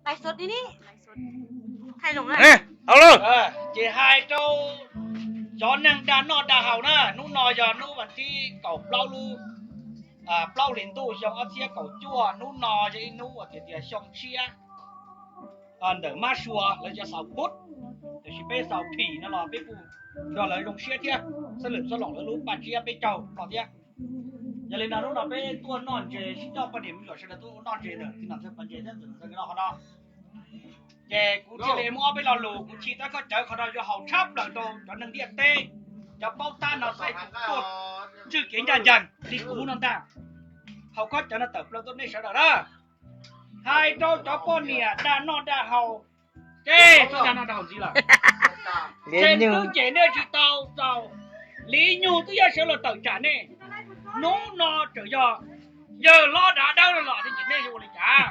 Hais los, ces hais rau cov neeg dag noj dag haus na, hnub no yog hnub vas thib kaum plaub lub plaub hlis ntuj xyoo ob txhiab kaum cuaj, hnub no yog ib hnub uas tias tias xyoo tshiab ntawm mab sua lawv cov xaus pub, tiam sis peb xaus phim no los peb kuj nrog lawv zoo siab thiab, xab lwm xob loom lawv lub paj tsiab peb caug no thiab. Yog li no hnub no peb tuaj noj ntses sib coj poj niam me nyuam sawv daws tuaj noj ntses ntawm txiv nom ntxawg pov ntses thiab ntxawg no qhov no. Ces kuv thiaj li muaj ob peb lo lus kuv tsis tab koj cawv qhov no yuav haum tshab plaws rau cov neeg ntiaj teb, cov paub tab no xaiv kuv tuaj tswj kev ncaj ncees li kuv no ntag. Haum koj cawv no tawm plaws tuaj nej sawv daws na. Hais rau cov poj niam dag noj dag haus, ces txhob dag noj dag haus ntxiv lawm. Tseem twb cem nej tsis tau txaus, Li Nyug twb yog sawv los tawm tsam nej. Hnub no tseem yog yawg hlob dav dawb no los nej cem nej yuav ua li cas?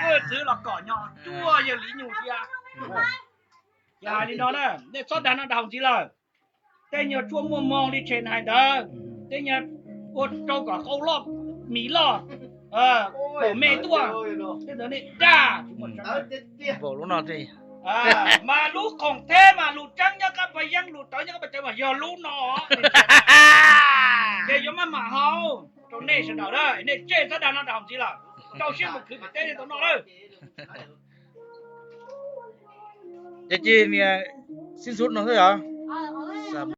Yawg txwv los kom nyo cuag yawg Li Nyug thiab. Yog hais li no na, nej txhob dag noj dag haus ntxiv lawm. Tej nyuag tshuaj muaj moog li tshee hais ntawd, tej nyuag ua rau kom qau loj, mis loj, kaum me tuaj, tej ntawd nej dag. Mas lub khoom theb mas lus tseeb nyob qab pas yeeb, lus tawv nyob qab pas cawv mas yog lub no. Ces yuav maj mam haus rau nej sawv daws na, nej tseg txhob dag noj dag haus ntxiv lawm, rau siab mus khwv pem teb nej tau noj lawm. Ces cia nias xib xub no xwb yog.